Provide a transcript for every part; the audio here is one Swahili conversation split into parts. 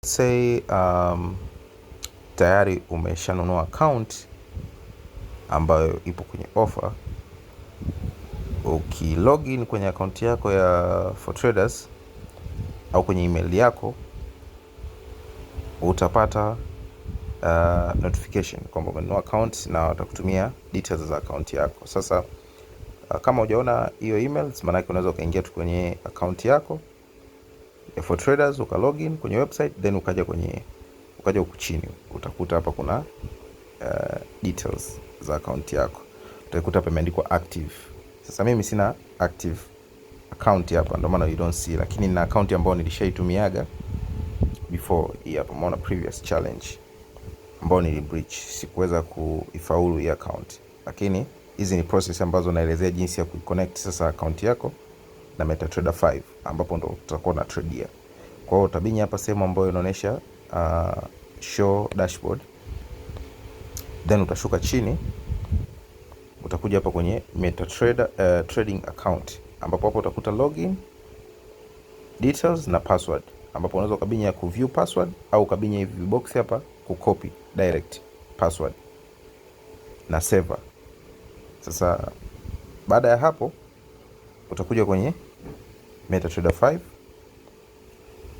Say tayari umeshanunua account ambayo ipo kwenye offer. Ukilogin kwenye account yako ya For Traders au kwenye email yako utapata notification kwamba umenunua account na watakutumia details za account yako. Sasa kama hujaona hiyo email, maana yake unaweza ukaingia tu kwenye account yako ya For Traders uka login kwenye website, then ukaja huku chini utakuta hapa kuna details za account yako, utakuta hapa imeandikwa active. Sasa mimi sina active account hapa, ndio maana you don't see, lakini nina account ambayo nilishaitumiaga before. Hii hapa umeona previous challenge ambayo nili breach, sikuweza kuifaulu hii account, lakini hizi ni process ambazo naelezea jinsi ya kuiconnect sasa account yako na MetaTrader 5 ambapo ndo tutakuwa na tradia. Kwa hiyo utabinya hapa sehemu ambayo inaonyesha show dashboard, then utashuka chini utakuja hapa kwenye MetaTrader trading account, ambapo hapo utakuta login details na password, ambapo unaweza ukabinya ku view password au ukabinya hivi box hapa ku copy direct password na server. Sasa baada ya hapo utakuja kwenye MetaTrader 5.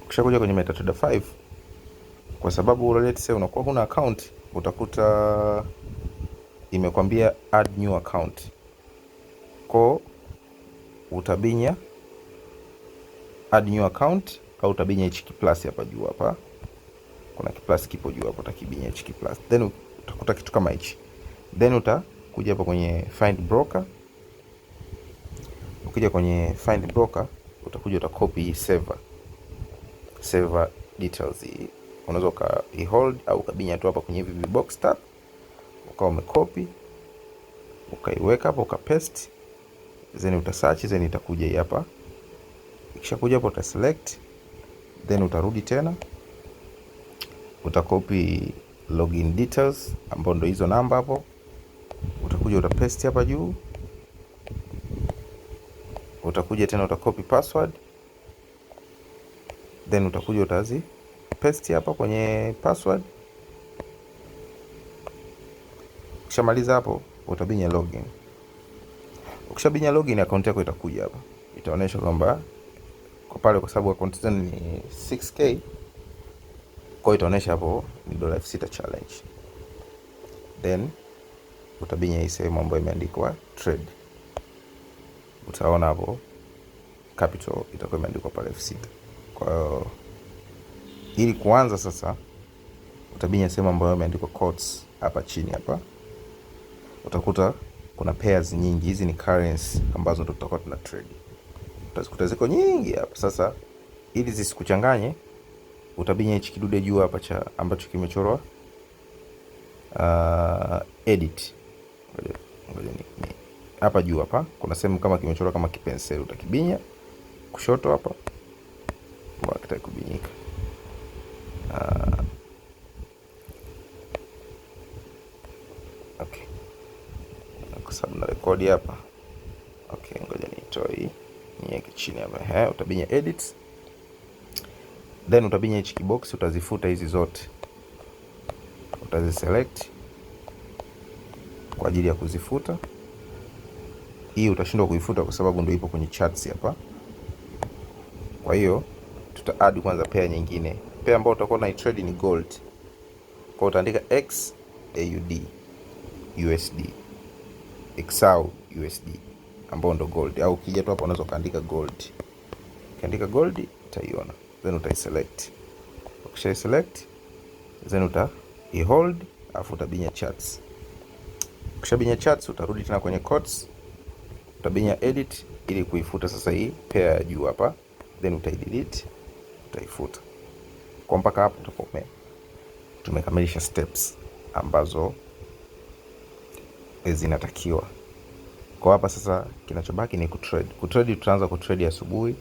Ukishakuja kwenye MetaTrader 5, kwa sababu let's say unakuwa huna account, utakuta imekwambia add new account, kwa utabinya add new account au utabinya hichi kiplus hapa juu. Hapa kuna kiplus kipo juu hapo, utakibinya hichi kiplus, then utakuta kitu kama hichi, then utakuja hapa kwenye find broker. Ukija kwenye find broker utakuja utacopy hii server details hii, unaweza uka hold au ukabinya tu hapa kwenye hivi box tab ukawa umecopy ukaiweka hapo ukapaste, then utasearch, then itakuja hii hapa. Ikishakuja hapo uta select, then utarudi tena utacopy login details ambao ndo hizo namba hapo, utakuja utapaste hapa juu, utakuja tena utacopy password, then utakuja utazi paste hapa kwenye password. Ukishamaliza hapo utabinya login. Ukishabinya login, account yako itakuja hapa, itaonyesha kwamba kwa pale, kwa sababu account zenu ni 6K, kwa hiyo itaonyesha hapo ni dola 6,000 challenge, then utabinya hii sehemu ambayo imeandikwa trade, utaona hapo capital itakuwa imeandikwa pale 6,000. Kwa hiyo ili kuanza sasa, utabinya sehemu ambayo imeandikwa quotes hapa chini hapa, utakuta kuna pairs nyingi. Hizi ni currency ambazo ndo tutakuwa tuna trade, utazikuta ziko nyingi hapa. Sasa ili zisikuchanganye, utabinya hichi kidude juu hapa cha ambacho kimechorwa edit. Ngoja ni hapa juu hapa kuna sehemu kama kimechorwa kama kipenseli, utakibinya kushoto hapa, mbona kitaki kubinyika? Okay, kwa sababu na rekodi hapa. Okay, ngoja niitoe hii niweke chini hapa. Ehe, utabinya edit, then utabinya hichi kibox, utazifuta hizi zote, utaziselect kwa ajili ya kuzifuta. Hii utashindwa kuifuta kwa sababu ndio ipo kwenye charts hapa. Kwa hiyo tuta add kwanza pair nyingine. Pair ambayo utakuwa na trade ni gold. Kwa utaandika XAUD USD, XAU USD ambao ndo gold, au ukija tu hapa unaweza ukaandika gold. Ukiandika gold utaiona, then utaiselect. Ukisha select then uta hold, afu utabinya charts. Ukishabinya charts utarudi tena kwenye quotes, utabinya edit ili kuifuta sasa hii pair ya juu hapa, then utaidelete, utaifuta. Kwa mpaka hapo tutakuwa tumekamilisha steps ambazo zinatakiwa. Kwa hapa sasa kinachobaki ni kutrade. Kutrade tutaanza kutrade asubuhi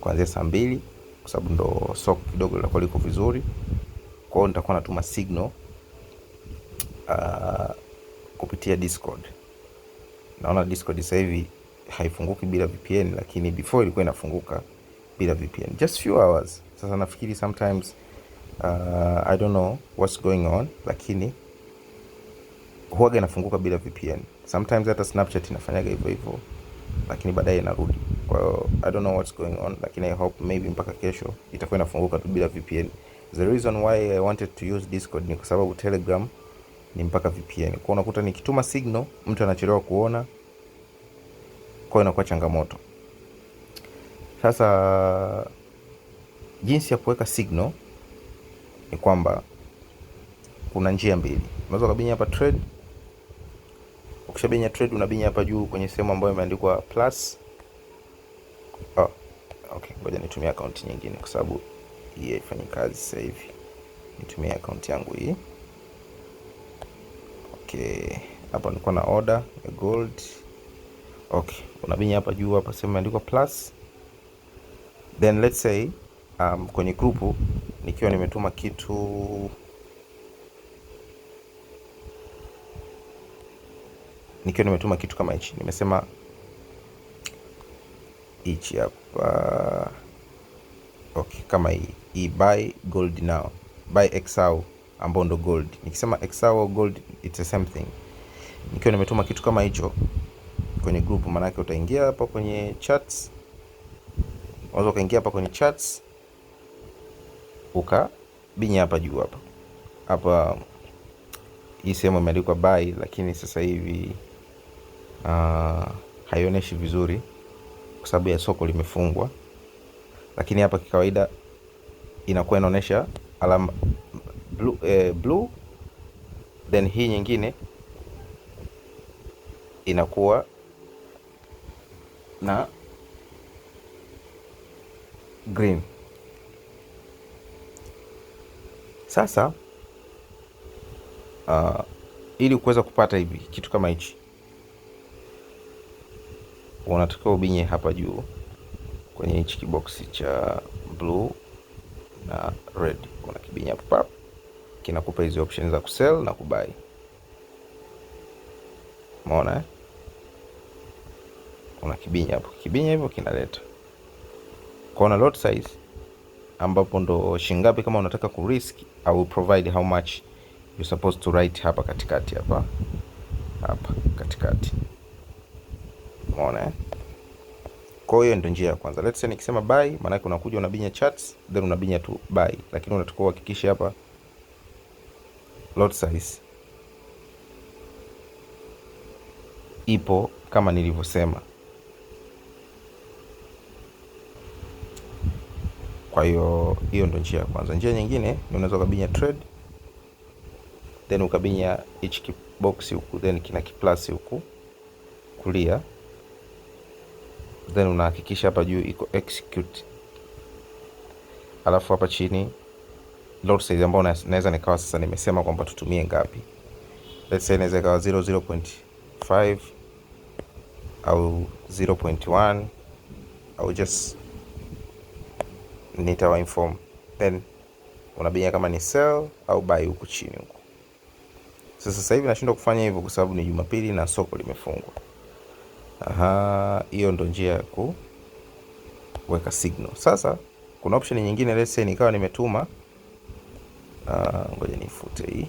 kuanzia saa 2 kwa sababu ndo soko kidogo litakuwa liko vizuri. Kwa hiyo nitakuwa natuma signal kupitia Discord. Naona Discord sasa hivi haifunguki bila VPN, lakini before ilikuwa inafunguka bila VPN, just few hours. Sasa nafikiri sometimes, I don't know what's going on, lakini huwaga inafunguka bila VPN. Sometimes hata Snapchat inafanyaga hivyo hivyo, lakini baadaye inarudi. Kwa hiyo I don't know what's going on, lakini I hope maybe mpaka kesho itakuwa inafunguka tu bila VPN. The reason why I wanted to use Discord ni kwa sababu Telegram ni mpaka VPN. Kwa unakuta nikituma signal mtu anachelewa kuona, kwa hiyo inakuwa changamoto. Sasa jinsi ya kuweka signal ni kwamba kuna njia mbili. Unaweza ukabinya hapa trade. Ukishabinya trade, unabinya hapa juu kwenye sehemu ambayo imeandikwa plus. Oh, okay, ngoja nitumie account nyingine kwa sababu hii haifanyi kazi sasa hivi. Nitumie account yangu hii. Okay, hapa nilikuwa na order ya gold. Okay, unabinya hapa juu hapa sehemu imeandikwa plus. Then let's say kwenye group nikiwa nimetuma kitu kama hichi, nimesema hichi hapa. Okay, kama hii hii buy gold now, buy XAU ambao ndo gold. Nikisema XAU au gold, it's the same thing. Nikiwa nimetuma kitu kama hicho kwenye group, maana yake utaingia hapa kwenye charts, unaweza ukaingia hapa kwenye charts ukabinya hapa juu hapa hapa, hii sehemu imeandikwa buy, lakini sasa hivi haionyeshi vizuri kwa sababu ya soko limefungwa, lakini hapa kikawaida inakuwa inaonyesha alama blue, blue, then hii nyingine inakuwa na green. Sasa ili kuweza kupata hivi kitu kama hichi, unatakiwa ubinye hapa juu kwenye hichi kiboksi cha blue na red, unakibinya hapo pap, kinakupa hizi option za kusell na kubuy. Umeona eh? Unakibinya hapo, kibinya hivyo kinaleta kwa lot size ambapo ndo shingapi kama unataka ku risk. I will provide how much you supposed to write hapa katikati, hapa hapa katikati. Umeona eh? Kwa hiyo ndio njia ya kwanza. Let's say nikisema buy, maana yake unakuja unabinya charts then unabinya tu buy, lakini unatakiwa uhakikishe hapa lot size ipo kama nilivyosema. Kwa hiyo hiyo ndio njia ya kwanza. Njia nyingine ni unaweza ukabinya trade then ukabinya hichi kibox huku, then kina kiplus huku kulia, then unahakikisha hapa juu iko execute, alafu hapa chini lot size ambayo naweza nikawa sasa nimesema kwamba tutumie ngapi. Let's say inaweza ikawa 0.5 au 0.1 au just nitawa inform, then unabinya kama ni sell au buy huku chini huku. Sasa hivi nashindwa kufanya hivyo kwa sababu ni Jumapili na soko limefungwa. Aha, hiyo ndo njia ya kuweka signal. Sasa kuna option nyingine, let's say nikawa nimetuma, ngoja nifute hii.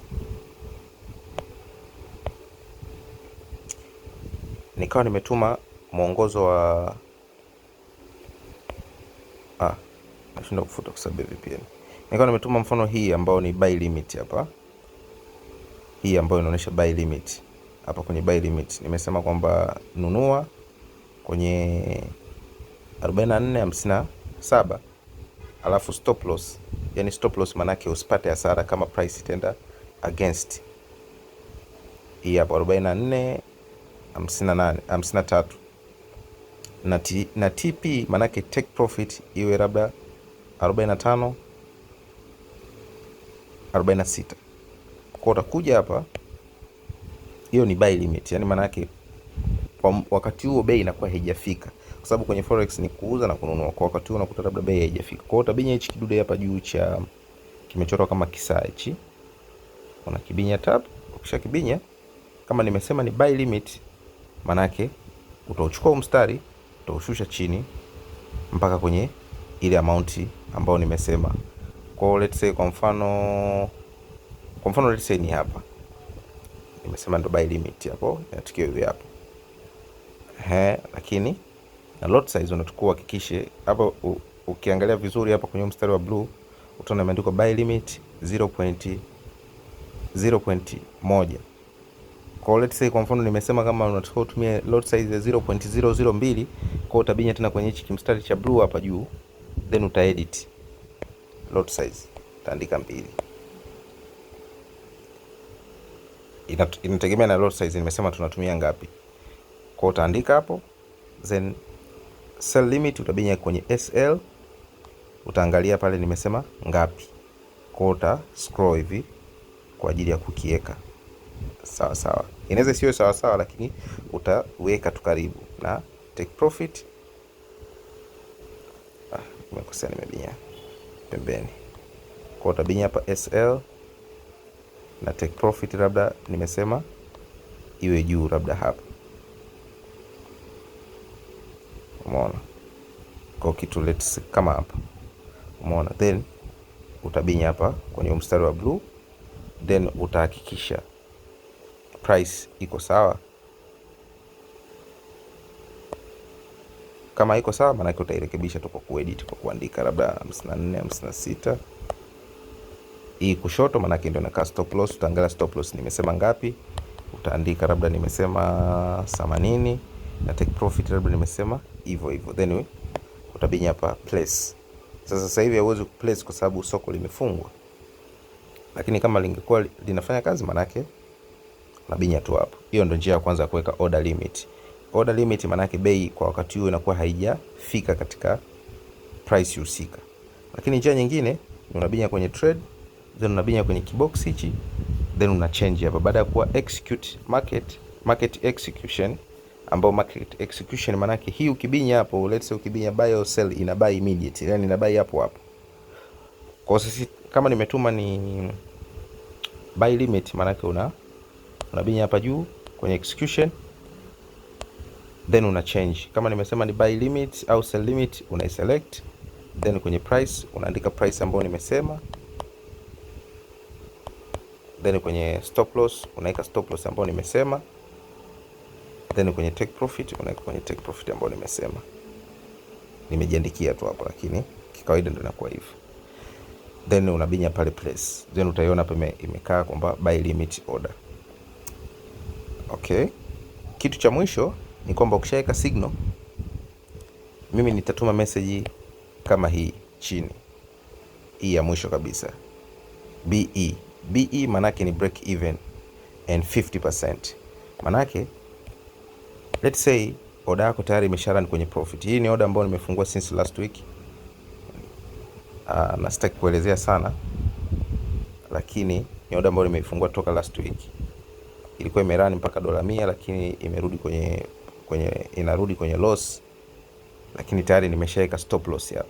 Nikawa nimetuma mwongozo wa, nashindwa kufuta kwa sababu ya VPN. Nikawa nimetuma mfano hii ambao ni buy limit hapa. Hii ambayo inaonyesha buy limit. Hapa kwenye buy limit nimesema kwamba nunua kwenye 44.57, alafu stop loss. Yani stop loss maana yake usipate hasara kama price itaenda against. Hii hapa 44.58, 53. Na na TP maana yake take profit iwe labda 45, 46. Kwa utakuja hapa, hiyo ni buy limit, yani maana yake kwa wakati huo bei inakuwa haijafika, kwa sababu kwenye forex ni kuuza na kununua. Kwa wakati huo unakuta labda bei haijafika. Kwa hiyo utabinya hichi kidude hapa juu cha kimechorwa kama kisaa hichi, unakibinya tab. Ukishakibinya, kama nimesema ni buy limit, maana yake utauchukua mstari utaushusha chini mpaka kwenye Ile amount ambayo nimesema. Kwa hiyo let's say kwa mfano let's say ni hapa. Nimesema ndo buy limit hapo, inatakiwa iwe hapo. Ehe, lakini na lot size unatakiwa uhakikishe hapo, ukiangalia vizuri hapa kwenye mstari wa blue utaona imeandikwa buy limit 0.0.1. Kwa let's say kwa mfano nimesema kama unatakiwa utumie lot size ya 0.002, kwa utabinya tena kwenye hichi kimstari cha blue hapa juu, then uta edit lot size, utaandika 2. Inategemea na lot size nimesema tunatumia ngapi. Kwa utaandika hapo, then sell limit utabinya kwenye SL, utaangalia pale nimesema ngapi. Kwa uta scroll hivi kwa ajili ya kukiweka sawa sawa. Inaweza isiwe sawa sawa, lakini utaweka tu karibu na take profit. Nimekosea, nimebinya pembeni. Kwa utabinya hapa SL na take profit, labda nimesema iwe juu labda hapa. Umeona? Kwa kitu let's kama hapa. Umeona? Then utabinya hapa kwenye mstari wa blue, then utahakikisha price iko sawa. Kama iko sawa, maana yake utairekebisha tu kwa kuedit, kwa kuandika labda 54, 56. Hii kushoto maana yake ndio inakaa stop loss. Utaangalia stop loss nimesema ngapi, utaandika labda nimesema 80 na take profit labda nimesema hivyo hivyo, then utabinya hapa place. Sasa hivi hauwezi kuplace kwa sababu soko limefungwa, lakini kama lingekuwa linafanya kazi maana yake unabinya tu hapo. Hiyo ndio njia ya kwanza ya kuweka order limit. Order limit maana yake bei kwa wakati huo inakuwa haijafika katika price husika. Lakini njia nyingine ni unabinya kwenye trade, then unabinya kwenye kibox hichi, then una change hapa baada ya kuwa execute market, market execution, ambao market execution maana yake hii ukibinya hapo, let's say ukibinya buy or sell, ina buy immediate, yani ina buy hapo hapo. Kwa sisi kama nimetuma ni buy limit, maana yake unabinya hapa juu kwenye execution, then una change. Kama nimesema ni buy limit au sell limit, una select, then kwenye price unaandika price ambayo nimesema, then kwenye stop loss unaweka stop loss ambayo nimesema, then kwenye take profit unaweka kwenye take profit ambayo nimesema. Nimejiandikia tu hapo, lakini kikawaida ndio inakuwa hivyo. Then unabinya pale place, then utaiona hapa imekaa kwamba buy limit order. Okay, kitu cha mwisho ni kwamba ukishaweka signal, mimi nitatuma message kama hii chini, hii ya mwisho kabisa, BE. BE manake ni break even and 50%. Manake let's say order yako tayari imesha run kwenye profit. Hii ni order ambayo nimefungua since last week. Na sitaki kuelezea sana, lakini ni order ambayo nimeifungua toka last week. Ilikuwa imerun mpaka dola 100, lakini imerudi kwenye, kwenye inarudi kwenye loss, lakini tayari nimeshaweka stop loss hapa.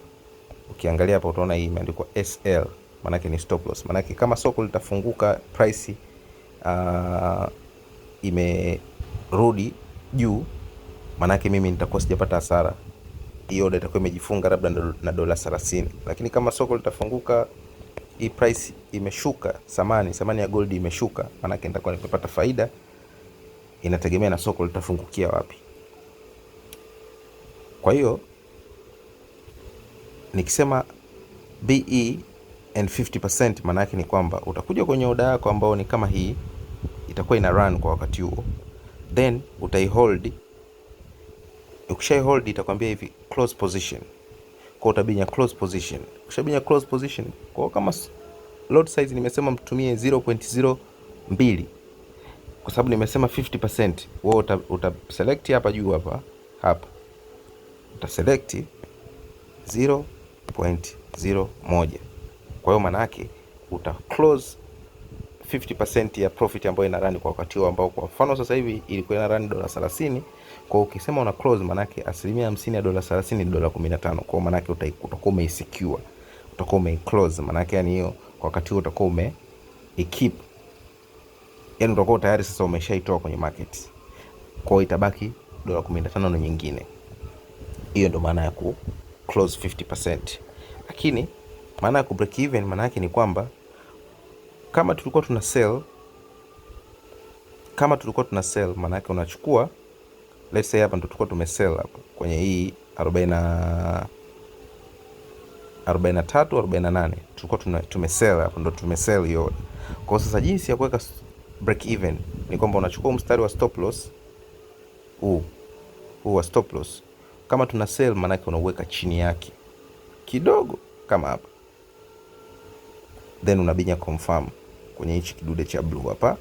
Ukiangalia hapa utaona hii imeandikwa SL, maana ni stop loss. Maana kama soko litafunguka price imerudi juu, maana mimi nitakuwa sijapata hasara. Hiyo order itakuwa imejifunga labda na dola 30. Lakini kama soko litafunguka hii price imeshuka, thamani ya gold imeshuka, maana yake nitakuwa nimepata faida. Inategemea na soko litafungukia wapi. Kwa hiyo nikisema BE and 50%, maana yake ni kwamba utakuja kwenye order yako ambayo ni kama hii, itakuwa ina run kwa wakati huo, then utaihold. Ukishaihold itakwambia hivi close position, kwa utabinya close position. Ukishabinya close position, kwa kama lot size nimesema mtumie 0.02 kwa sababu nimesema 50%, wewe uta select hapa juu hapa, hapa uta select 0.01. Kwa hiyo maana yake uta close 50% ya profit ambayo ina run kwa wakati huo, ambao kwa mfano sasa hivi ilikuwa ina run dola 30. Kwa hiyo ukisema una close, maana yake asilimia hamsini ya dola 30 ni dola 15. Kwa hiyo maana yake utakuwa umeisecure, utakuwa umeiclose, maana yake yani hiyo kwa wakati huo utakuwa ume keep, yani utakuwa tayari sasa umeshaitoa kwenye market. Kwa hiyo itabaki dola 15 na nyingine. Hiyo ndio maana ya ku close 50%. Lakini maana ya ku break even maana yake ni kwamba kama tulikuwa tuna sell, maana yake unachukua, let's say hapa ndo tulikuwa tumesell hapa kwenye hii 40 43 48, tulikuwa tumesell hapo, ndo tumesell hiyo order. Kwa sasa jinsi ya kuweka break even ni kwamba unachukua mstari wa stop loss huu, huu wa stop loss, kama tuna sell maana yake unauweka chini yake kidogo kama hapa, then unabinya confirm kwenye hichi kidude cha blue hapa,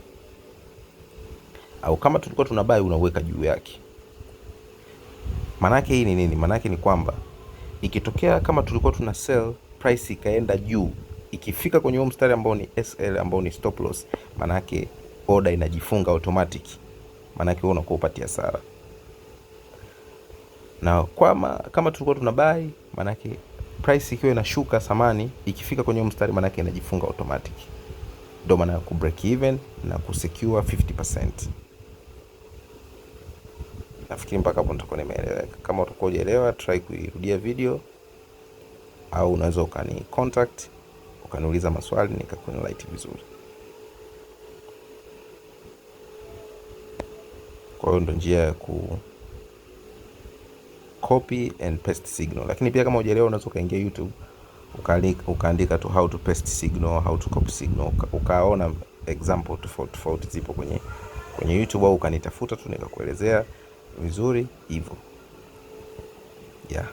au kama tulikuwa tuna buy unauweka juu yake. Maanake hii ni nini? Maanake ni kwamba ikitokea kama tulikuwa tuna sell, price ikaenda juu, ikifika kwenye huo mstari ambao ni SL, ambao ni stop loss, maanake order inajifunga automatic, maanake wewe unakuwa upati hasara. Na kama tulikuwa tuna buy, maanake price ikiwa inashuka thamani, ikifika kwenye huo mstari, maanake inajifunga automatic. Ndio maana ya ku break even na kusecure 50%. Nafikiri mpaka hapo nitakuwa nimeeleweka. Kama utakuwa hujaelewa, try kuirudia video au unaweza ukani contact ukaniuliza maswali nikakuenlight vizuri. Kwa hiyo ndo njia ya ku copy and paste signal. Lakini pia kama hujaelewa, unaweza ukaingia YouTube ukaandika tu how to paste signal, how to copy signal, ukaona example tofauti tofauti zipo kwenye YouTube, au ukanitafuta tu nikakuelezea vizuri hivyo. Yeah.